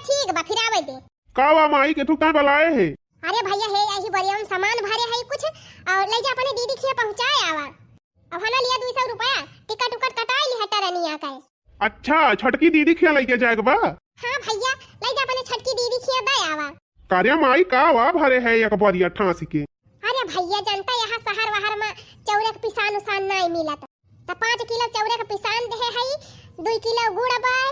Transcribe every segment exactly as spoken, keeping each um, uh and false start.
ठीक बा, फिर आवे दे। का बा माई, केथू काहे बलाए है? अरे भइया, हे यही बोरिया में सामान भरे है कुछ, और ले जा अपने दीदी खिया पहुँचाए आवा। अब हना लिया दुई सौ रुपया, टिकट उकट कटाई लिहा टरनिया का। अच्छा, छोटकी दीदी खिया लइके जाए के बा? हाँ भइया, ले जा अपने छोटकी दीदी खिया दे आवा। का रे माई, का बा भरे है एक बोरिया ठाँसी के? अरे भइया, जनता यहाँ शहर वहर में चौरे के पिसान उसान नाई मिलत, त पाँच किलो चौरे के पिसान देहे हई, दुई किलो गुड़ बाय,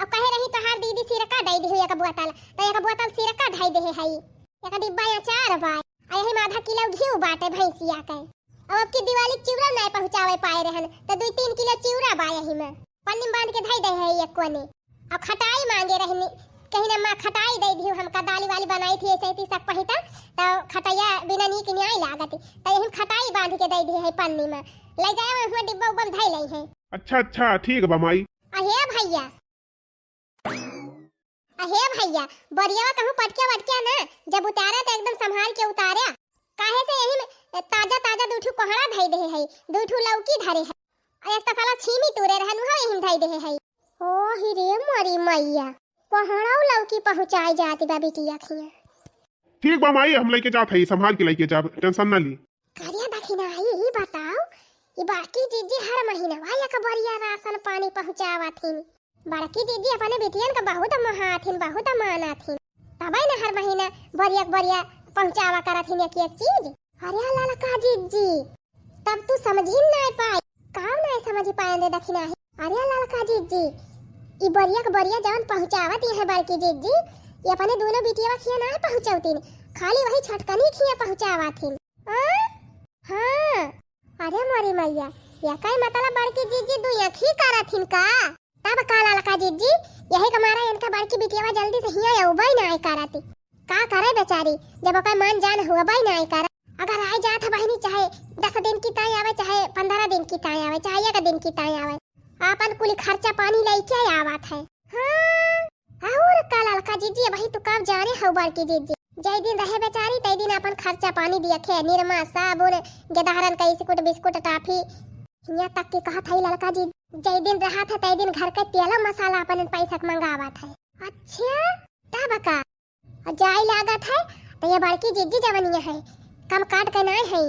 अब कहे रही तोहार दीदी सिरका दे दिहु एक बोतल, त एक बोतल सिरका धई देहे हई, एक डिब्बा अचार बाय, आ यही में आधा किलो घी बाटे भैंसिया के। अब, अब की दिवाली के चिवड़ा नाई पहुँचावे पाए रहन, त दुई तीन किलो चिवड़ा बा यही में, पन्नी में बांध के धई दे है एक कोने। अब खटाई मांगे रहनी, कहीं ना माँ खटाई दे दिहु, हमका दाली वाली बनाई थी ऐसे ही तीसक पहिता, त खटैया बिना नीक न्याय लागत, त यही में खटाई बांध के दे दिहे है पन्नी में, ले जाए हुआ डिब्बा उब्बा में धई ले है। अच्छा अच्छा, ठीक बा माई। अहे भइया, अहे भइया, बोरियावा कहूँ पटके वटके ना, जब उतारे त एकदम संभाल के उतारे, काहे से यही में ताजा ताजा दू ठू कोहड़ा धई देहे है, दू ठू लौकी धरे है, और एक त साला छीमी तूरे रहन, उहो यही में धई देहे है। ओ ही रे मोरी मैया, कोहड़ा लौकी पहुँचाई जाती बा बिटिया खिया। ठीक बा माई, हम लइके जात हई, संभाल के लइके जाब, टेंशन ना ली। अरे दखिनाही, ई बताओ, ई बड़की जीजी हर महीनवा एक बोरिया राशन पानी पहुँचावत हिन। बड़की जीजी अपने बिटियन का बहुत मोहात हिन, बहुत मानत हिन, तबे न हर महीना बोरिया के बोरिया पहुँचावा करत हिन एक एक चीज। अरे ललका जीजी, तब तू समझी नाय पाई। काव नाय समझी पाए रे दखिनाही? अरे ललका जीजी, ई बोरिया के बोरिया जवन पहुँचावत ये है बड़की जीजी, ये अपने दोनों बिटिया खिया नाय पहुँचौतीन, खाली वही छोटकनी खिया पहुँचावत हिन। हाँ? हाँ। अरे मोरी मैया, ये काई मतलब बड़की जीजी दू आँखी करत हिन का? तब का ललका जीजी, यही के मारा इनका बड़की बिटिया जल्दी से हिया अउबे नाय करत। का करे बेचारी, जब ओकर मान जान हुअबे नाय करे। अगर आए जात है बहिनी, चाहे दस दिन की ताई आवे, चाहे पन्द्रह दिन की ताई आवे, चाहे एक दिन की ताई आवे, आपन कुल खर्चा पानी लइके आवत है। हाँ, और का ललका जीजी, अबही तू कब जाने हौ बड़की जीजी, जय दिन रहे बेचारी, तय दिन आपन खर्चा पानी दिया खे, निरमा, साबुन, गेदहरन का इस्कुट, बिस्कुट, टाफी, हियाँ तक के कहत है ललका जीजी, जय दिन रहत है, तय दिन घर के तेल मसाला आपन पैसा के मंगावत है। अच्छा, तब का? आ जाए लागत है, त ये बड़की जिज्जी जवनिया है, कम काट के नाय है।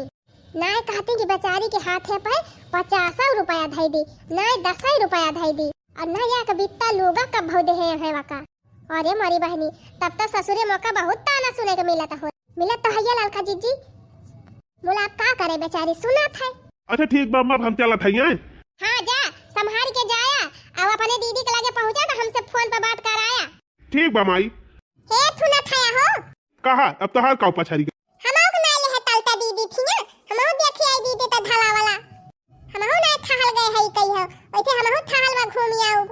नाय कहती कि बेचारी के हाथे पे पचासौ रुपया धई दी, नाय दसै रुपया धई दी, और नाय एक बित्ता लुगा कब भौ देहे है वका। अरे मोरी बहनी, तब तो ससुरे मौका बहुत ताना सुने के मिलत हो। मिलत तो हैया ललका जिज्जी, मुला अब का करे बेचारी सुनत है। अच्छा ठीक बा अम्मा, अब हम चलत हई, हैं? हाँ जा, संभाल के जाया, अब अपने दीदी के लगे पहुँचा तो हमसे फोन पे बात कराया। ठीक बा माई। हे थुना खाया हो। कहा, अब तोहार काव पछारी गए? हमहू के नाई लेहे तलता दीदी थी ना, हमहू देखी आई दीदी त ढाला वाला। हमहू नाई थाहल गए हई कही हो, वैसे हमहू थाहल में घूमी आउब।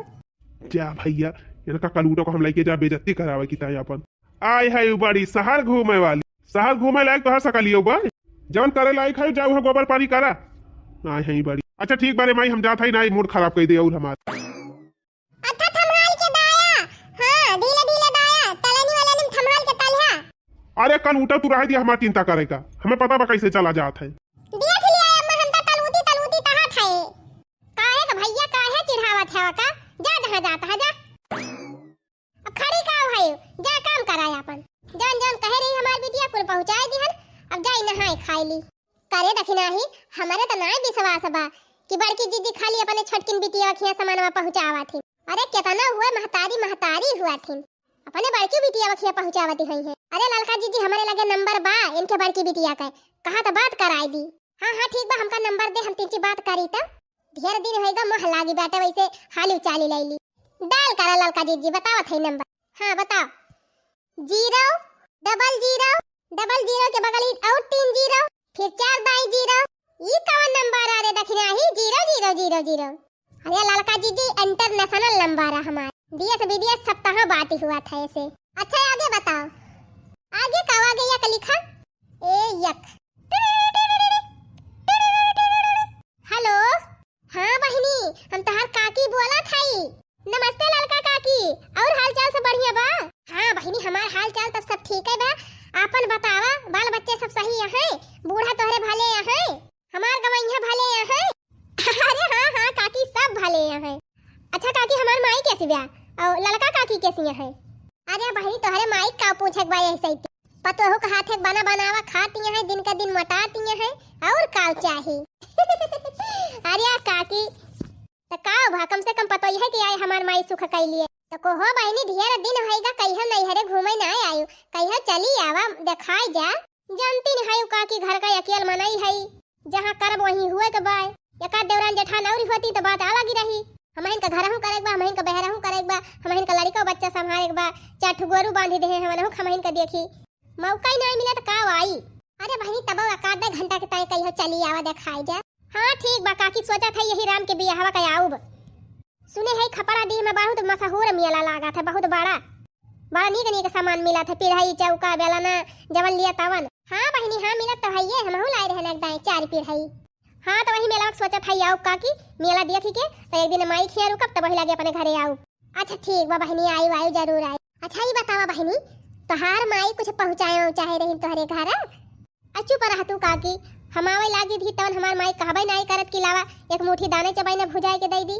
जा भैया, इनका कलूटो को हम लेके जा बेइज्जती करावे की ताई अपन। आय है उ बड़ी शहर घूमे वाली, शहर घूमे लायक तोहार सकलियो बा, जवन करे लायक है जाऊ है गोबर पानी करा। आय है बड़ी। अच्छा ठीक बारे माई, हम जात हई ना, मूड खराब कर दे और हमार। अच्छा, थम्हाल के दाया। हाँ, धीरे, धीरे दाया। तलनी वाले ने थम्हाल के तलिहा। अरे, कलूटा तू रह दिया, हमार चिंता करे का। हमें पता बा कैसे चला जात है। देख लिया अम्मा, हम तो तलूती, तलूती कहत है। काहे का भैया, काहे चिढ़ावत है का? जा जहाँ जात है, जा। अब खड़ी का भाई, जा काम करा अपन। जौन जौन कहे रही हमार बिटिया कुल पहुँचाए दिहन, अब जाई नहाए खाए ली। करे दखिनाही, हमरे त नाय विश्वास बा कि बड़की जीजी खाली अपने छोटकिन बिटिया खिया सामानवा पहुँचावत हिन। अरे केतना हुए महतारी महतारी हुआ थिन, अपने बड़की बिटिया खिया पहुँचावत हुई है। अरे ललका जीजी हमरे लगे नंबर बा इनके बड़की बिटिया के, कहा त बात कराई दी। हाँ हाँ ठीक बा, हमका नंबर दे, हम तिनची बात करी त। ढेर दिन होइगा मोह लागी बाटे, वैसे हाली चाली लैली। डायल करा ललका जीजी, बतावत है नंबर। हाँ बताओ। ज़ीरो डबल ज़ीरो डबल ज़ीरो के बगल ही और तीन ज़ीरो, फिर चार दाई ज़ीरो। ई कवन नंबर आ रे दखिनाही? ज़ीरो ज़ीरो ज़ीरो ज़ीरो। अरे ललका जीजी, इंटरनेशनल नंबर है हमार, देश विदेश सब तहाँ बात हुआ था ऐसे। अच्छा आगे बताओ, आगे का आगे यक लिखा? ए यक। हेलो। हाँ बहिनी, हम तोहार काकी बोलत हई। नमस्ते ललका काकी, और हाल चाल सब बढ़िया बा? हाँ बहिनी, हमार हाल चाल तब सब ठीक है बा। आपन बतावा, बाल बच्चे सब सही है? बूढ़ा तोहरे भले है? हमार गवैया भले है? अरे हाँ हाँ काकी, सब भले है। अच्छा काकी, हमार माई कैसी बा? और ललका काकी कैसी है? अरे बहिनी, तोहरे माई का पूछे के बा यही सही? पतोहू का हाथे बना बनावा खाती हैं, दिन का दिन मोटाती हैं, और का चाही? अरे काकी, त का भा, कम से कम पतो यह कि आए हमार माई सुख कैलिए। त कोहो बहिनी, ढेर दिन होइगा, कहियो नैहरे घूमे ना आयु, कहियो चली आवा, देखाई जा। जानती नहीं है काकी, घर का अकेल मनई है, जहाँ करब वहीं हुए के बाय। एकाध देवरान जेठान और होती त बात अलग ही रही। हमहिन का घरहूँ करे के बा, हमहिन का बहरहूँ करे के बा, हमहिन का लड़िका बच्चा संभारे के बा, चार ठो गोरू बांधी देहे हैं, वनहु हमहिन का देखी। मौका ही नहीं मिले त का आई? अरे बहिनी, तब एकाध घंटा के ताई कहियो चली आवा, देखाई जा। हाँ ठीक बा काकी, सोचत है यही राम के बियाहवा के आउब। सुने है खपड़ा डीह में बहुत मशहूर मेला लागत है, बहुत बड़ा, बड़ा नीक नीक सामान मिलत है, पिढ़ई, चौका, बेलना, जवन लिया तवन। हाँ बहिनी, हाँ मिलत तो है, हमहू लाए रहन एक दाई चार पिढ़ई। हाँ तो वही मेला के सोचत है आउब काकी, मेला देखी के तो एक दिन माई खिया रुकब, तब वही लगे अपने घरे आउब। अच्छा ठीक बा बहिनी, आयु आयु जरूर आयु। अच्छा ये बतावा बहिनी, तोहार माई कुछ पहुँचाए उहुँचाए रही तोहरे घर? आ चुप रह तू काकी, हम आवे लागी थी तवन हमार माई कहबे नाई करत कि लावा एक मुट्ठी दाने चबाई ना भुजाए के दे दी।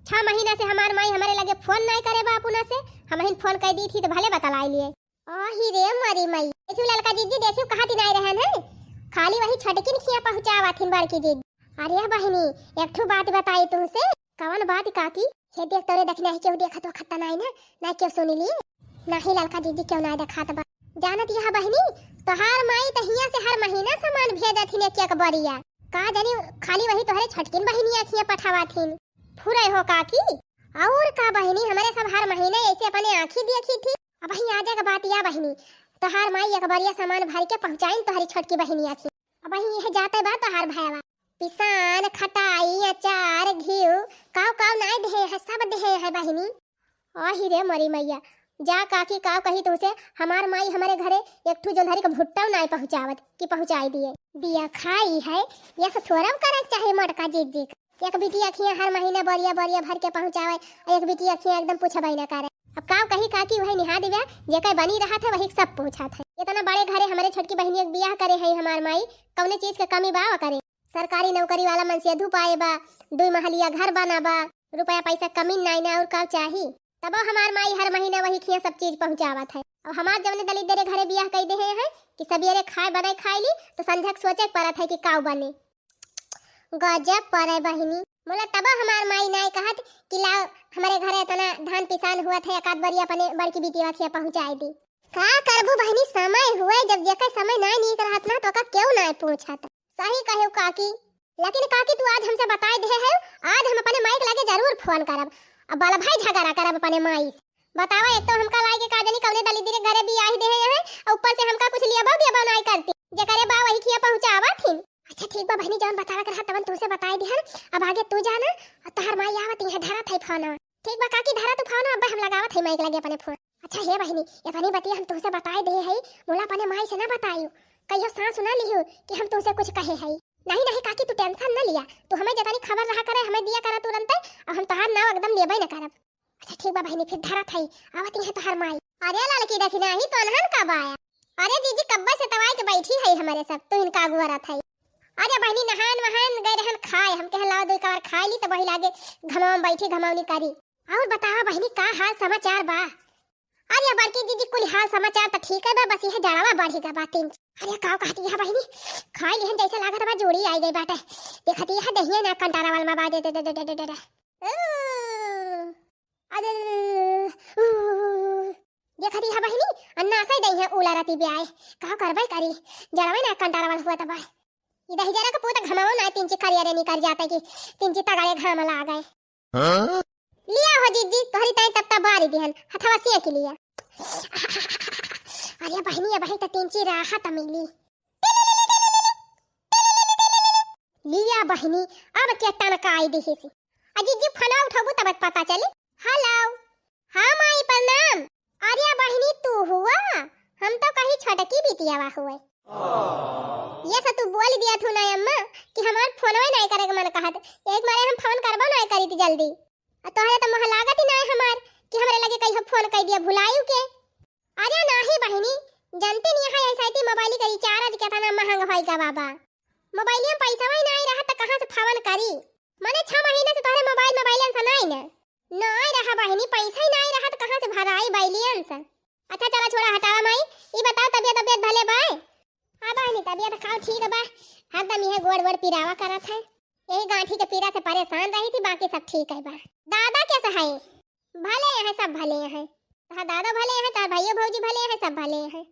छह महीना से हमार माई हमारे लगे फोन नाई करे बापुना से, हमहिन फोन कर दी थी तो भले बतलाई लिए। आही रे मारी माई, देखियो ललका जीजी, देखियो कहाँ दिन आए रहन है, खाली वही छटकिन खिया पहुँचावा थिन बड़की जीजी। अरे बहिनी, एक ठो बात बताई तुमसे। कवन बात काकी? हे देख तोरे दखिना ही केहू देखत हो खत्ता नाई ना, ना केहू सुनी ली। नाही ललका जीजी केहू ना देखात बा। जानत यह बहिनी, तोहार माई त हियां से हर महीना सामान भेजत हिन एक एक बरिया। का जानी खाली वही तोहरे छोटकिन बहिनिया खिया पठावत हिन। फुरे हो काकी। और का बहिनी, हमरे सब हर महीने ऐसे अपने आँखी देखी थी। अब वही आजे के बात या बहिनी, तोहार माई एक बरिया सामान भर के पहुँचाइन तोहरी छोटकी बहिनिया खिया। अब वही यह जाते बा तोहार भयवा। पिसान, खटाई, अचार, घीव, काव काव नाय देहे है, सब देहे है बहिनी। आही रे मरी मैया, जा काकी काव कही तुमसे, हमार माई हमरे घरे एक ठू जोंधरी के भुट्टा नाय पहुँचावत कि पहुँचाई दिए। बिया खाई है, यस थोरम करक चाहे मोटका जीजी। एक बिटिया खिया हर महीना बोरिया बोरिया भर के पहुँचावे, और एक बिटिया खिया एकदम पूछबे न करे। अब काव कही काकी, वही निहा दिव्या, जेकर बनी रहत है वही सब पूछत है। इतना बड़े घरे हमरे छोटकी बहिनी एक बियाह करे है हमार माई, कौने चीज के कमी बा ओकरे? सरकारी नौकरी वाला मनसेधू पाए बा, दुई महलिया घर बना बा, रुपया पैसा कमी नाई ना और का चाही? तबो हमार माई हर महीना वही खिया सब चीज पहुँचावत है। अब हमार जवने दलित देरे घरे बियाह कई देहे हैं कि सबेरे खाए बनाए खाए ली तो संझा के सोचे के परत है कि काव बने। गजब परे बहिनी, मोला तबो हमार माई नाई कहत कि लाओ हमरे घरे इतना धान पिसान हुआ था, एकाध बरी अपने बड़की बिटिया खिया पहुँचाए दी। का करबू बहिनी, समय हुए जब जेकर समय नाई नीक रहत ना तो ओका केहू नाई पूछत। सही कहेउ काकी, लेकिन काकी तू आज हमसे बताए देहे है, आज हम अपने माई के लगे जरूर फोन करब, अब बल भाई झगड़ा करब अपने माई से। बतावा, एक तो हमका लाई के का जानी कौने दलिद्री घरे बियाही देहे है, और ऊपर से हमका कुछ लियाबो दियाबो नाई करती, जेकरे बा वही खिया पहुँचावा थिन। अच्छा ठीक बा बहिनी, जौन बतावे के रहा तवन तुमसे बताए दिहन, अब आगे तू जाना, और तोहार माई आवत है, धरत है फोन। ठीक बा काकी, धरा तू फोन, अब हम लगावत है माई के लगे अपने फोन। अच्छा हे बहिनी, इतनी बतिया हम तुमसे बताए दे है, मोला अपने माई से ना बतायू, कहियो सास सुना लिहू कि हम तुमसे कुछ कहे है। नहीं नहीं काकी, तू टेंशन न लिया, तू हमें जतनी खबर रहा करे, हमें दिया करा तुरंत, अब हम तोहार नाव एकदम लेबे न करब। अच्छा ठीक बा बहिनी, फिर धरत है, आवत है तोहार माई। अरे ललकी देखी नाही तो अनहन कब आया? अरे जीजी कब्बे से तवाई के बैठी है हमारे सब, तू इनका अगुआ रहत है। अरे बहिनी नहान वहान गए रहन खाए, हम कहे लाओ दो एक बार खाए ली तो वही लागे घमाव में बैठी घमावनी करी। और बतावा बहिनी का हाल समाचार बा? अरे बड़की जीजी कुल हाल समाचार तो ठीक है बा, बस यह जड़वा बढ़ी गा बा तीन। अरे का कहती है बहिनी, खाए लिहन जैसे लागत बा जोड़ी आई गई बाटे। देखती है दहिया ना कंटारा वाला में बाजे दे दे दे दे दे दे। अरे, ऊ, देखत ही हा बहिनी, अन्ना असै दई है उला राती ब्याय। का करबै करी, जरवै ना कंटारा वाला हुआ तबाय। ई दही जरा के पूत घमावो ना, तिनची करिया रे निकर जाता कि तिनची तगड़े घाम लागे। हाँ? लिया हो जीजी, तोहरी ताई तब तब बारी दिहन, हथवा सिया के लिया। अरे बहिनी, अब है तो तिनची राहत मिली। लिया बहिनी, अब के टनकाई दिहिसी। आ जीजी फोनवा उठबू तब पता चली। हेलो। हाँ माई प्रणाम। अरे बहिनी तू हुआ? हम तो कही छोटकी बिटियावा हुए। ये से तू बोल दिया थू ना अम्मा कि हमार फोनवे नहीं करे के मन कहत। एक मारे हम फोन करबो नहीं करी थी जल्दी। आ तोहरे तो मोह लागत ही नहीं हमार कि हमरे लगे कहियो फोन कर दिया भुलायू के। अरे नाही बहिनी, जानते नहीं है एस आई टी मोबाइल के रिचार्ज कितना महंग होई गा बाबा। मोबाइलिया में पैसा ही नहीं रहा तो कहाँ से फोन करी? मने छह महीने से तोहरे मोबाइल, मोबाइलियन से नहीं ने। नहीं रहा बहिनी, पैसा ही नहीं रहा तो कहाँ से भराई बैलियन से? अच्छा चला छोड़ा, हटावा माई। ई बताओ, तबियत, तबियत भले बाय? हाँ बहिनी, तबियत खाओ ठीक बा, हरदम यह गोड़ वोड़ पिरावा करत है। यही गांठी के पीरा से परेशान रही थी, बाकी सब ठीक है बा। दादा कैसे है? भले हैं, सब भले हैं। हाँ, दादा भले हैं, तार भाइयों भौजी भले हैं, सब भले हैं।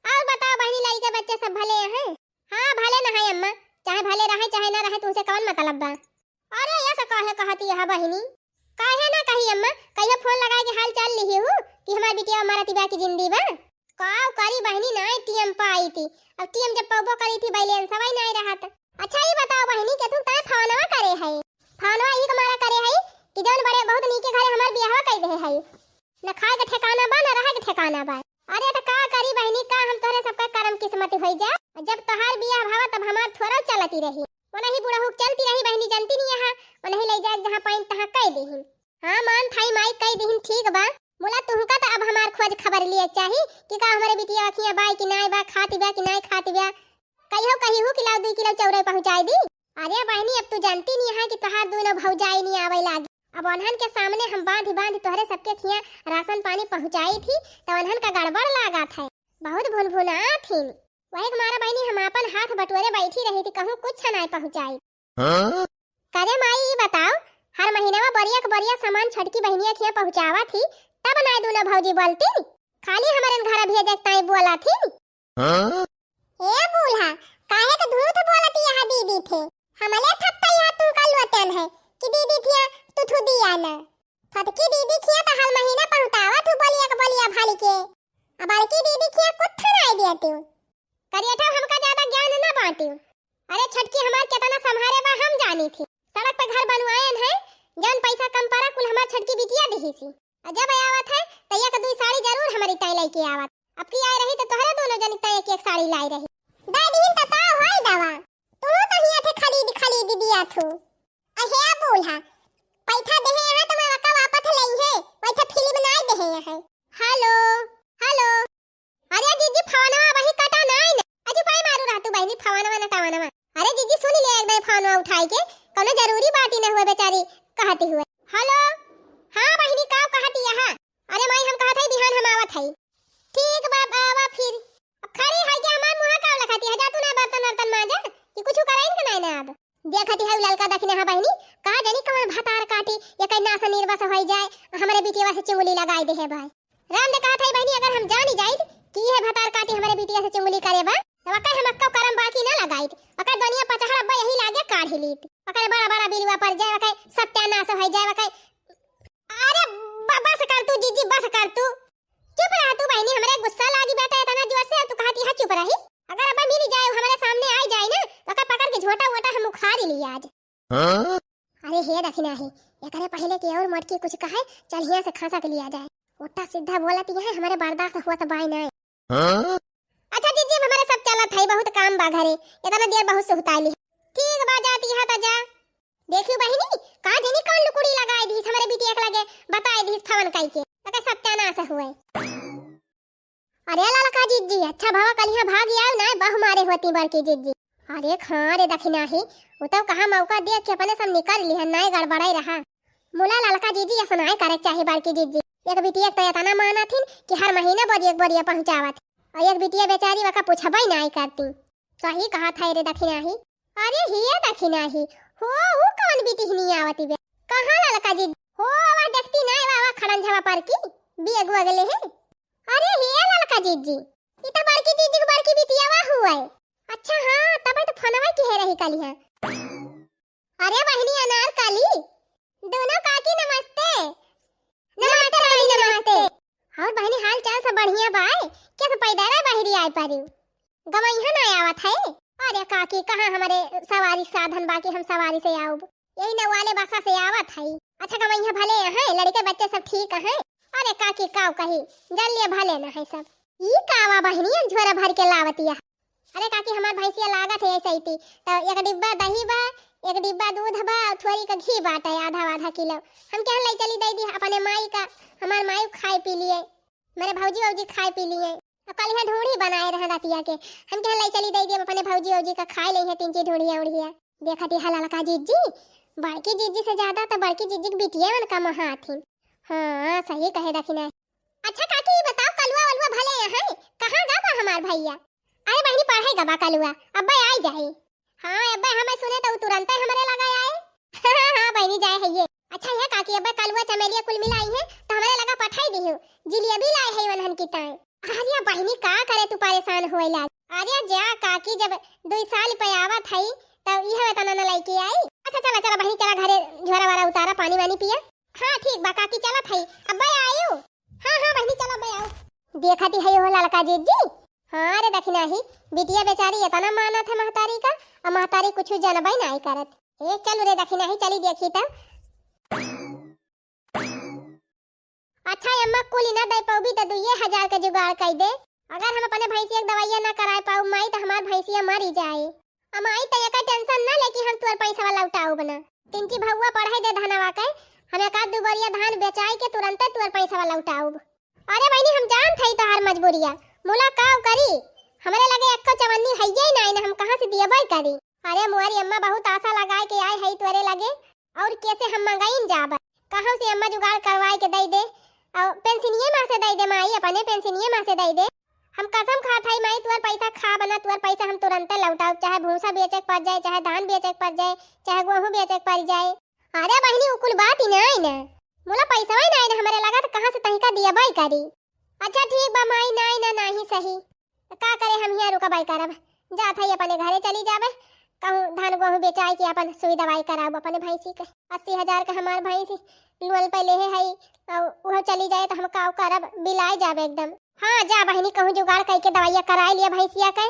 और बताओ बहिनी, लड़के बच्चे सब भले हैं? हाँ, भले न है अम्मा, चाहे भले रहे चाहे ना रहे, तुमसे कौन मतलब बा? अरे, ऐसा काहे कहती है बहिनी? काहे ना कही अम्मा, कहियो फोन लगाए के हाल चाल लिही हूँ कि हमार बिटिया मरत बा कि जिंदी बा? काव करी बहिनी, नाय टीएम पाई थी। अब टीएम जब पौबो करी थी, बैलेंस हवाई नाय रहत। अच्छा, ये बताओ बहिनी, के तुम ताय फोनवा करे है? फोनवा ई हमारा करे है कि जौन बड़े बहुत नीके घरे हमार बियाहवा कई दे है। न खाए के ठिकाना बा, न रहे के ठिकाना बा। अरे, त का करी बहिनी, का हम तोहरे सबका करम किस्मत होई जा? जब तोहार बियाह भावा, तब हमार थोड़ा चलती रही। ओनही बुढ़ऊ के चलती रही बहिनी, जानती नहीं यहाँ। ओनही ले जाए जहाँ पाइन तहाँ कई दीहिन। हाँ, मान थाई माई कई दीहिन, ठीक बा। बोला तुहका त अब हमार खोज खबर लिए चाही कि का हमारे बिटिया अखियाँ बाय कि नाय बा, खाती बा कि नाय खाती बा। कहियो कही हूँ कि लाओ दुई किलो चौरई पहुँचाई दी। अरे बहिनी, अब तू जानती नहीं है कि तोहार दोनों भौजाई नहीं आवे लागी। अब ओन्हन के सामने हम बांधी बांधी तोहरे सबके खिया राशन पानी पहुँचाई थी, त ओन्हन का गड़बड़ लागत है, बहुत भुनभुनात हिन। वही के मारा बहिनी हम आपन हाथ बटोरे बैठी रही थी, कहूँ कुछ नाय पहुँचाई। हाँ? करे माई, ई बताओ, हर महीनवा बरिया के बरिया सामान छोटकी बहिनिया खिया पहुँचावा थी, तब नाय दोनों भौजी बोलती, खाली हमरन घर भेजे के ताई बोला थी। हाँ? ए बूढ़ा, काहे के झूठ बोलती यहाँ दीदी थे? हमले थप्पा यहाँ तू का लोटन है कि दीदी थिया तू थू दिया ना। छोटकी दीदी खिया तो हर महीना पहुँचावा थू बोलिया के बोलिया भर के। अब बड़की दीदी खिया कुछ नाय दिया तू। करियठा हमका ज्यादा ज्ञान ना बांटियो। अरे छोटकी हमार केतना संभारे बा हम जानी थी। सड़क पे घर बनवायन है, जौन पैसा कम पड़ा कुल हमार छोटकी बिटिया दिही सी। और जब आवत है त एक दुई साड़ी जरूर हमारी ताई लेके आवत। अब की आई रही तो तोहरे दोनों जनी ताई एक एक साड़ी लाई रही। दे दीन त का होई दवा, तू तो हिया थे खरीद खरीद दिया थू। अहे बूढ़ा, पैसा देहे यहाँ तो मैं वका वापस लई है, वैसे फिल्म नाय देहे यहाँ। हेलो, हेलो। अरे जिज्जी, फोनवा वही कटा नाय न। अजी पाई मारू रहतू बहिनी, फोनवा न टावनवा। अरे जिज्जी सुन ले एक दाई फोनवा उठाई के, कौनो जरूरी बात ही न हुए बेचारी कहती हुए। हेलो, हाँ बहिनी, का कहती यहाँ? अरे माई, हम कहत हई बिहान हम आवत हई। ठीक बा, आवा फिर। अब खड़ी है के हमार मुँह का लखाती है, जा तू ना बर्तन वर्तन मांजा कि कुछ कराइन के नाय ना अब। देखती है उ ललका दखिना है बहिनी, का जानी कौन भतार काटी, ये कहीं नास निर्वस होई जाए, हमरे बिटिया से चुंगली लगाई दे है भाई। राम दे कहत है बहिनी, अगर हम जानी जाइत कि ये भतार काटी हमरे बिटिया से चुंगली करे बा, तो वकै हम अक्का करम बाकी ना लगाइत, वकै दुनिया पचहड़ अब्बा यही लागे काढ़ी लीत, वकै बड़ा बड़ा बिलुआ पर जाए, वकै सत्यानाश होई जाए, वकै। अरे ब-, बस कर तू जिज्जी, बस कर तू। चुप रहा तू बहिनी, हमरे गुस्सा लागी बेटा इतना जोर से, तू कहती है चुप रही। अगर अब मिल जाए, हमरे सामने आई जाए ना, तो ओकर पकड़ के झोटा वोटा हम उखाड़ ली आज। हाँ? अरे हे दखिना ही, एकरे पहले कि और मोटकी कुछ कहे, चल हियां से खसक लिया जाए। उल्टा सीधा बोलत यहाँ हमरे बर्दाश्त होत बाय नाय। हाँ? अच्छा जिज्जी, हमरे सब चलत है, बहुत काम बा घरे, इतना देर बहुत सुहताली। ठीक बा, जाती है त जा। देखियो बहिनी, का जनी कौन लुकुड़ी लगाई दीस हमरे बिटिया के लगे, बताई दीस फोन कई के, ओके सत्यानाश हुए। अरे ललका जिज्जी, अच्छा भवा कलिहा भाग आयो ना, बहु मारे होती बड़की जिज्जी। अरे हाँ रे दखिना ही, उ तो कहा मौका दिया कि अपने सब निकल लिहन, नाय गड़बड़ाई रहा। मुला ललका जिज्जी, ऐसा नाय करे चाहे बड़की जिज्जी। एक बिटिया के तो इतना माना थिन कि हर महीना बोरिया के बोरिया पहुँचावत, और एक बिटिया बेचारी वका पूछबई नाय करती। सही कहा था रे दखिना ही। अरे हिया दखिना ही, हो उ कौन बिटिहनी आवती बे? कहाँ ललका जी? हो आवा देखती ना, आवा, आवा खड़न झवा पर की, बियगु अगले है। अरे हिया ललका जीजी, ई तो बड़की जीजी के बड़की बिटियावा हुआ है। अच्छा हाँ, तब तो फोनवा की है रही काली है। अरे बहिनी अनारकली, दोनों काकी नमस्ते। नमस्ते बहिनी, नमस्ते। और बहिनी हाल चाल सब बढ़िया बाय? कैसे पैदल बहिरी आए पारी? गवैया ना आवत है? अरे काकी, कहाँ हमारे सवारी साधन बाकी हम सवारी से आउब? यही नवाले बसा से आवत है। अच्छा गवैया भले हैं, लड़के बच्चे सब ठीक हैं? अरे काकी काव कही, जल्दी भले न है सब। ई कावा बहिनी एक झोरा भर के लावतिया। अरे काकी, हमार भैंसिया लागत है ऐसे ही थी, तो एक डिब्बा दही बा, एक डिब्बा दूध बा, और थोड़ी का घी बाटे, आधा आधा किलो। हम कहन लाई चली दे दी अपने माई का, हमार माई खाए पी लिए, मेरे भौजी वौजी खाए पी लिए। और कल यहाँ ढूंढी बनाए रहे रतिया के, हम कहन लाई चली दे दी अपने भौजी वौजी का, खाए ले हैं तीन चीज ढूंढिया उड़िया। देखा दी है ललका जीजी, बड़की जीजी से ज्यादा तो बड़की जीजी की बिटिया मन का महा आथिन। हाँ सही कहे दखिना। अच्छा काकी, ई बताओ, कलुआ वलुआ है, कहाँ गा बा हमार भइया? अरे बहिनी, पढ़े गा बा कलुआ, अब्बे आई जाई। हाँ अब्बे, हमें सुने तो तुरंते हमरे लगा आए। हाँ हाँ बहिनी, जाए है ये। अच्छा है काकी, अब्बे कलुआ चमेलिया कुल मिलाई है तो हमरे लगा पठाई दिहु। जिलेबी लाए है वनहन की ताई। अरे बहिनी, का करे तू परेशान होए लाग। अरे जा काकी, जब दुई साल पे आवत है तो इहे तना न लेके आई। अच्छा चला चला बहिनी, चला घरे झोरा वारा उतारा, पानी वानी पिया। हाँ ठीक बा काकी, चलत है, अब्बे आयो। हाँ हाँ बहिनी, चला अब्बे आओ। देखत ही है वो ललका जीजी। हाँ रे दखिनाही, बिटिया बेचारी इतना मानत है महतारी का, और महतारी कुछ जनबे नाई करत। ए चल रे दखिनाही, चली देखी तब। अच्छा अम्मा, कुल ना दे पउबी त दुइये हजार के जुगाड़ कई दे। अगर हम अपने भैंसिया के दवाइया ना कराए पाउब माई, त हमार भैंसिया मरी जाए। आ माई, त एकर टेंशन ना ले कि हम तोर पैसा लौटाउब ना। तिनकी भउआ पढ़े दे धनवा के, हम एक आध दू बोरिया धान बेचाई के तुरंते तोर पैसा लौटाउब। अरे बहिनी, हम जानत हई तोहार मजबूरिया, मुला काव करी, हमरे लगे एक्को चवन्नी हइये नाई न, हम कहाँ से दियबे करी। अरे मोरी अम्मा, बहुत आशा लगाए के आए हई तोरे लगे, और कैसे हम मंगाइन जाब? कहाँ से अम्मा जुगाड़ करवाए के दई दे? और पेंशनिये माँ से दई दे माई, अपने पेंशनिये माँ से दई दे। हम कसम खात हई माई, तोर पैसा खाब ना, तोर पैसा हम तुरंते लौटाउब, चाहे भूसा बेचे के पड़ जाए, चाहे धान बेचे के पड़ जाए, चाहे गेहूँ बेचे के पड़ जाए। अरे बहिनी, उ कुल बात ही नाई ना, मुला पैसवा ही नाई ना हमरे लगा, त कहाँ से तहिका दियबे करी? अच्छा ठीक बा माई, नाई ना, नाही सही। का करे, हम हियाँ रुकबे करब, जात हई अपने घरे चली जाबे, कहूँ धान गेहूँ बेचाए के अपन सुई दवाई कराब अपने भैंसी के। अस्सी हजार के हमार भैंसी लोन पे लेहे हई, और उहो चली जाए त हम काव करब, बिलाए जाबे एकदम। हाँ जा बहिनी, कहूँ जुगाड़ कई के दवाइया कराए लिया भैंसिया के,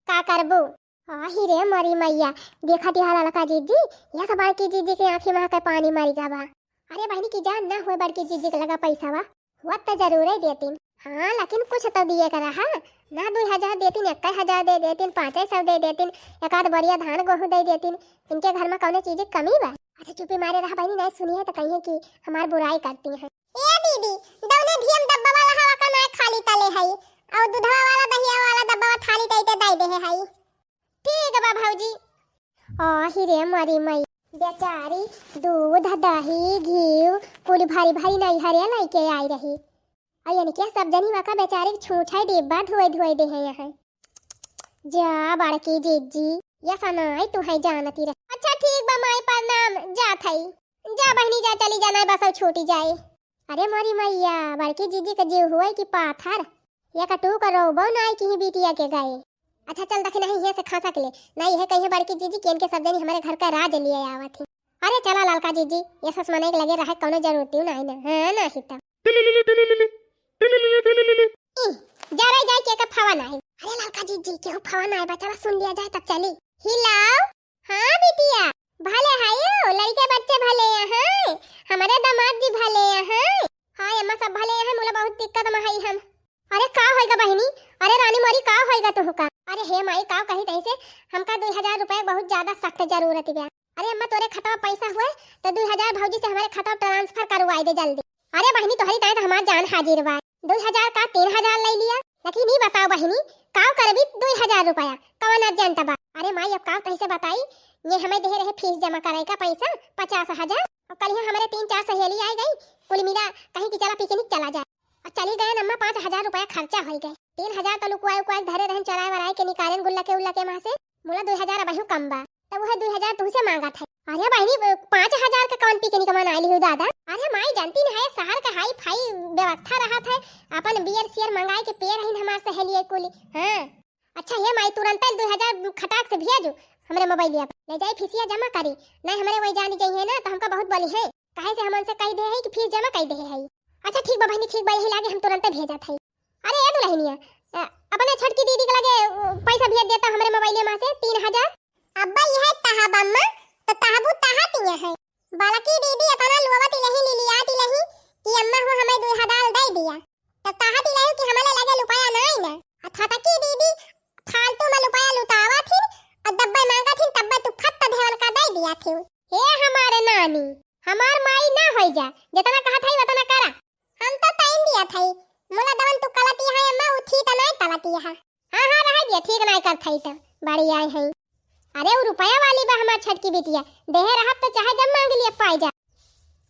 का करबू? आही रे मोरी मैया, देखा दिहा ललका जीजी, या सब बड़की जीजी के आँखी में आके पानी मरी गा बा। अरे बहिनी की जान ना होए बड़की जीजी के लगा पैसा बा, हुआ त जरूरे देतीन। हाँ लेकिन कुछ तो दिए का रहा ना, दुई हजार देतीन, एक हजार दे देतीन, पाँचे सौ दे देतीन, एक आध बोरिया धान गेहूँ दे देतीन, इनके घर में कौनो चीज की कमी बा? अच्छा चुप्पी मारे रहा बहिनी, नहीं सुनी है तो कहिए कि हमार बुराई करती हैं। ए दीदी, दौने धियम डब्बा वाला हवा का नाय खाली तले हई, और दूधवा वाला दहिया वाला डब्बा थाली तैते दई देहे हई। ठीक बा भौजी। आही रे मरी मई, बेचारी दूध, दही, घी कुल भरी भरी नैहरे लइके आई रही। और यानी क्या सब जनी वका बेचारी के छूछा डिब्बा धोए धोए देहे यहाँ। जा बड़की जीजी, या सनाई तू है जानती रहे। अच्छा ठीक बा माई, प्रणाम, जात हई। जा बहिनी जा, चली जा, नाई बसौ छूटी जाए। अरे मोरी मैया, बड़की जीजी के जीव हुए कि पाथर, या कटू का रोबो नाई की बिटिया के गए। अच्छा चल दखिनाही, हियाँ से खसक ले, नाई यह कहिए बड़की जीजी कि इनके सब जनी हमारे घर का राज लिए आवत ही। अरे चला ललका जीजी, ये सस मने के लगे रहे कौनो जरूरत ही नाई ना, हाँ ना ही तब। ई, जा रे, जाए के का फवा नाई। अरे ललका जीजी, केहू फवा नाई बा, चला सुन लिया जाए तब चली। हिलाओ। हाँ बिटिया, भले हयो, लड़के बच्चे भले हैं, हमारे दामाद जी भले हैं। हाँ अम्मा, सब भले हैं, मुला बहुत दिक्कत में हई हम। अरे का होइगा बहिनी? अरे रानी मोरी, का होइगा तुहका? अरे हे माई, का कही तैसे, हमका दुई हजार रुपया बहुत ज्यादा सख्त जरूरत बा। अरे अम्मा, तोरे खतवा पैसा हुए तो दुई हजार भौजी से हमारे खतवा ट्रांसफर करवाई दे जल्दी। अरे बहिनी, तोहरी ताई तो हमार जान हाजिर बा। दुई हजार का तीन हजार ले लिया, लेकिन ई बताओ बहिनी, काव करबी दुई हजार रुपया, कवन अर्जेंट बा? अरे माई, अब काव कैसे बताई, ये हमें देहे रहे फीस जमा करे का पैसा पचास हजार। अब कल ही हमारे तीन चार सहेली आई गई, कुल मिला कहीं कि चला पिकनिक चला जाए। अब चली गए अम्मा, पाँच हजार रुपया खर्चा हो गए, तीन हजार तो लुकवाए उकवाए धरे रहन, चराए वराए के निकालेन गुल्ला के उल्ला के वहाँ से, मुला दुई हजार अबहियों कम बा, तब वह दुई हजार तुहसे मांगत है। अरे बहिनी, पाँच हजार के कौन पिकनिक मनाए लिहू दादा? अरे माई, जानती न है, शहर के हाई फाई व्यवस्था रहत है, अपन बियर सियर मंगाए के पिए रहिन हमार सहेलिये कुली। हाँ, अच्छा हे माई, तुरंत दुई हजार खटाक से भेजू हमरे मोबाइलिया पर, ले जाई फीसिया जमा करी, नहीं हमरे वही जानी जाइए ना तो हमका बहुत बोली है, काहे से हम उनसे कह दे है कि फीस जमा कर दे है। अच्छा ठीक बा बहिनी, ठीक बा, यही लागे हम तुरंत भेजत है। अरे ए दुल्हनिया, अ, अपने छोटकी दीदी के लगे, अ, पैसा भेज देता हमरे मोबाइले में से तीन हजार। अब्बा यह तहा बम्मा, तो तहबू तहा तिया है। बड़की दीदी अपना लुआवत इलही लिलियात इलही कि अम्मा हो हमें दुई हजार दे दिया। तो तहा तिलही कि हमारे लगे लुपाया नहीं ना। आ छोटकी दीदी फालतू में लुपाया लुटावा थी और दब्बे मांगा थी, तब्बे तू फट देवन का दे दिया थी। हे हमारे नानी, हमार माई ना होई जा, जितना कहा था उतना करा। हम तो टाइम दिया था, मुला दवन तू कलती है अम्मा, उ थी त नहीं कलती है। हाँ, हाँ, रह दिया, ठीक नहीं कर था तो, बड़ी आई है। अरे, वो रुपया वाली बा हमार छोटकी बिटिया, देहे रहब तो चाहे जब मांग लिया पाई जा।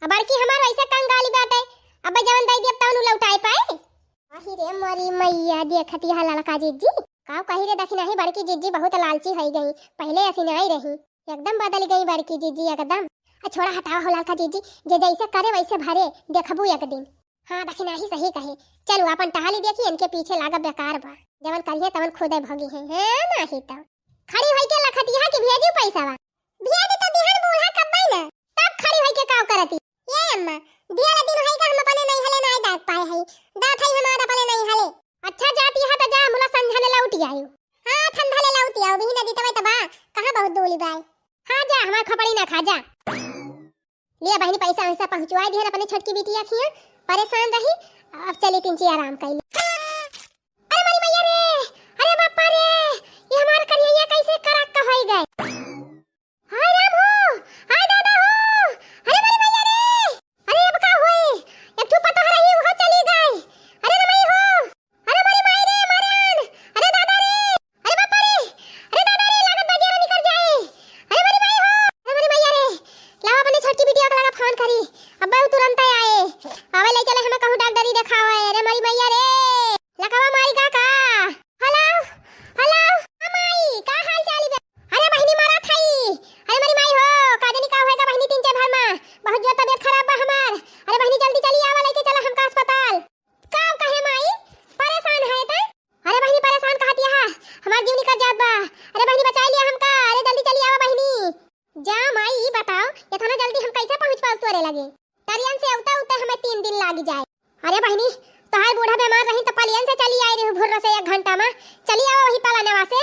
अब बड़की हमार वैसे कंगाली बाटे, अब जवन दे दिया तवन उ लौटाए पाए। आही ए मोरी मैया, देखत यह ललका जिज्जी। काव कही रे दखिनाही, बड़की जिज्जी बहुत लालची होइ गई, पहिले असी नाई रही, एकदम बदल गई बड़की जिज्जी एकदम। आ छोड़ा, हटावा हो ललका जिज्जी, जे जैसे करे वैसे भरे, देखबू एक दिन। हाँ दखिनाही सही कहे, चलू आपन टहली देखी, इनके पीछे लागब बेकार बा, जवन करिहे तवन खुदे भोगी हैं, हैं नाही तो। खड़ी होई के लखत यह कि भेजी पैसा बा। भेज तो दिहन बूढ़ा कब्बे न, तब खड़ी होई के काव करती। ए अम्मा, दिया दिन होई का हम अपने नैहले नाई डाक पाए हई, दात हई हमार अपने नैहले। अच्छा जाती है तो जा, मुला संझा ले लौटी आयु। हाँ ठंडा ले लौटी आयु, बिही नदी तबे तबा, कहाँ बहुत दूली बाय। हाँ जा, हमार खपड़ी ना खा जा। लिया बहिनी, पैसा वैसा पहुँचवाई दिहन अपने छोटकी बिटिया खिया, परेशान रही, अब चली तिनची आराम कैली। अरे मोरी मैया रे, अरे बापा रे, ये हमार करिया कैसे करक का होई गए। हाय राम हो, हाय दादा हो, अरे मोरी मैया रे, अरे अब का होई, एक ठो पतोह रही, उहो चली गई। अरे रे माई हो, अरे मोरी माई रे, मरन, अरे दादा रे, अरे बापा रे, अरे दादा रे, लागत बा जेरा निकर जाए। अरे मोरी माई हो, अरे मोरी मैया रे, लावा अपने छोटकी बिटिया के लगा फोन करी, अब्बे उ तुरंत आए, आवे ले चले हमें कहूँ डॉक्टरी देखावे। अरे मोरी मैया रे, लकवा मारी का का? हेलो, हेलो, हाँ माई, का हाल चाल बा? अरे बहिनी मरत हई, अरे मोरी माई हो, का जानी का होएगा बहिनी तीन चार भर में, बहुत जोर तबियत खराब बा हमार। अरे बहिनी जल्दी चली आवा, लेके चला हमका अस्पताल। का कहे माई, परेशान है तै? अरे बहिनी परेशान कहत यह, हमार जीव निकल जात बा। अरे बहिनी बचाई लिया हमका, अरे जल्दी चली आवा बहिनी। जा माई, ई बताओ, इतना जल्दी हम कैसे पहुँच पाउब तोरे लगे? ट्रेन से उता उता हमें तीन दिन लागी जाए। अरे बहिनी, तोहार बूढ़ा बीमार रही तो पलियन से चली आई रही भुर्र से एक घंटा में। चली आवा वही पलनवा से।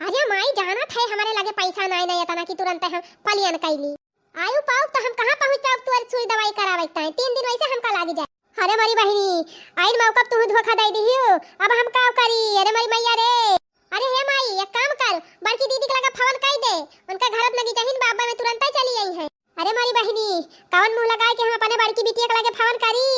अरे माई, जानत है हमरे लगे पैसा नाई, नाई इतना कि तुरंत हम पलियन कैली। आयु पाउब तो हम कहाँ पहुँच पाउब तोर सुई दवाई करावे के ताई? तीन दिन वैसे हमका लागी जाए। अरे मोरी बहिनी, आइन मौका तुहू धोखा दे दिहियो, अब हम का करी? अरे मोरी मैया रे। अरे हे माई, एक काम कर, बड़की दीदी के लगा फोन कई दे, उनका घर अपना की जहीन बाबा में तुरंत ही चली आई है। अरे मोरी बहिनी, कौन मुँह लगाए के हम अपने बड़की बिटिया के लगे फोन करी?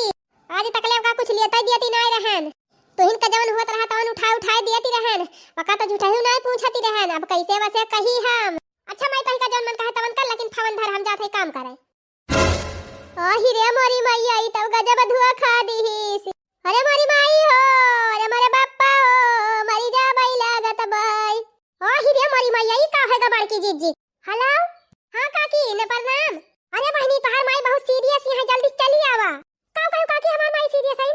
आज तकले ओका कुछ लेता दियती नाय रहन। तुहिन का जवन हुआ रहा तवन उठाए उठाए दियती रहन। ओका तो झूठहू नाय पूछती रहन। अब कैसे वसे कही हम? अच्छा माई, तोहिका जवन मन कहे तवन कर, लेकिन फोन धर, हम जात है काम करे। आही रे मोरी मैया, ई तो गजब धुआ खा दीहिस। अरे मोरी माई हो, अरे मोरे बाप्पा हो, मरी जाबई लागत बाई। आही रे मोरी मैया, ई का है गा बड़की जिज्जी? हेलो, हाँ काकी, ने प्रणाम। अरे बहिनी, तोहार माई बहुत सीरियस यहाँ, जल्दी चली आवा। का कहू काकी, हमार माई सीरियस है?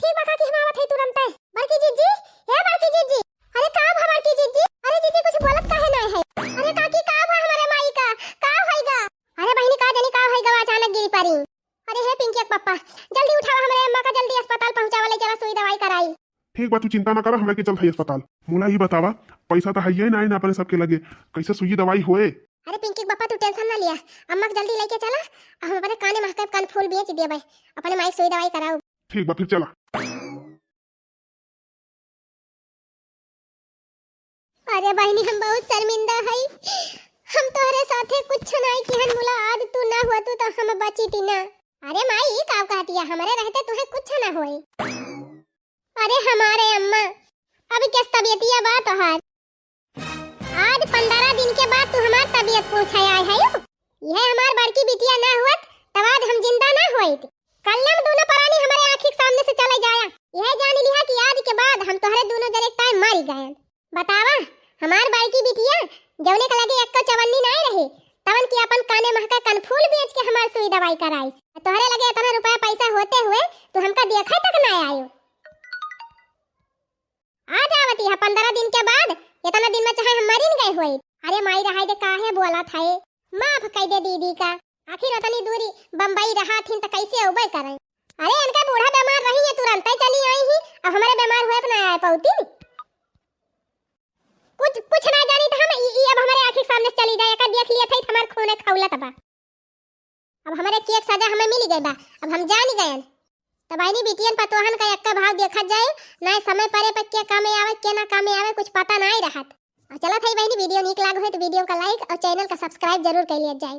ठीक बा काकी, हम आवत है तुरंते। बड़की जिज्जी, हे बड़की जिज्जी, अरे का भा बड़की जिज्जी? अरे जिज्जी, कुछ बोलत काहे नहीं है? अरे काकी, का भा हमारे माई का? का होइगा? अरे बहिनी, का जानी का होइगा, अचानक गिरी पड़ी। अरे हे पिंकी के पप्पा, जल्दी उठावा हमरे अम्मा का, जल्दी अस्पताल पहुँचावा, ले चला सुई दवाई कराई। ठीक बा, तू चिंता ना करा, हम लेके चलत हई अस्पताल। मुला ई बतावा, पैसा तो हइये ना, ना अपने सबके लगे, कैसे सुई दवाई होए? अरे पिंकी के पप्पा, तू टेंशन ना लिया, अम्मा के जल्दी लेके चला, हम अपने काने महके कनफूल बेच देबे, अपने माई सुई दवाई कराऊ। ठीक बा, फिर चला। अरे बहिनी, हम बहुत शर्मिंदा हई, हम तोहरे साथे कुछ नाई किहन मुला, आज तू ना हुआ तू तो हम बची थी ना। अरे माई, ई का कहतिया, हमरे रहते तुहे कुछ ना होई। अरे हमारे अम्मा, अब कैस तबियतिया बा तोहार? आज पंद्रह दिन के बाद तू हमार तबियत पूछे आए है यू? यह हमार बड़की बिटिया ना हुअत, तब आज हम जिंदा ना होइत। कल्लम दोनों परानी हमारे आँखी के सामने से चले जाया। यह जान लिहा कि आज के बाद हम तोहरे दोनों जने टाइम मारी गए। बतावा, हमार बड़की बिटिया जौने के लगे एक्को चवन्नी नाय रहे, तवन की अपन काने महका कनफूल बेच के हमार सुई दवाई कराइस। तोहरे लगे इतना रुपया पैसा होते हुए तू हमका देखा तक ना आयो। आ जावती है पंद्रह दिन के बाद, इतना दिन में चाहे हम मरिन गए होई। अरे माई रहाई दे, काहे बोला था ये? माफ कई दे दीदी का। आखिर उतनी दूरी बम्बई रहा थी तो कैसे अउबे करें? अरे इनका बूढ़ा बीमार रही है, तुरंत ही चली आई ही, अब हमारे बीमार हुए तो ना आए पौती। कुछ, कुछ ना जानी तो हम ई, ई अब हमारे आँखी के सामने से चली जाए, एका देख लिया था हमार खून खौलत बा। अब हमारे केक सजा हमें मिल गए बा, अब हम जान गए। तब आईनी बिटियन पतोहन का एक्का भाव देखत जाए, ना समय परे पर के कामे आवे, के ना कामे आवे, कुछ पता ना ही रहत। और चलत है बहनी, वीडियो नीक लाग होई तो वीडियो का like और चैनल का subscribe जरूर कर लिया जाए।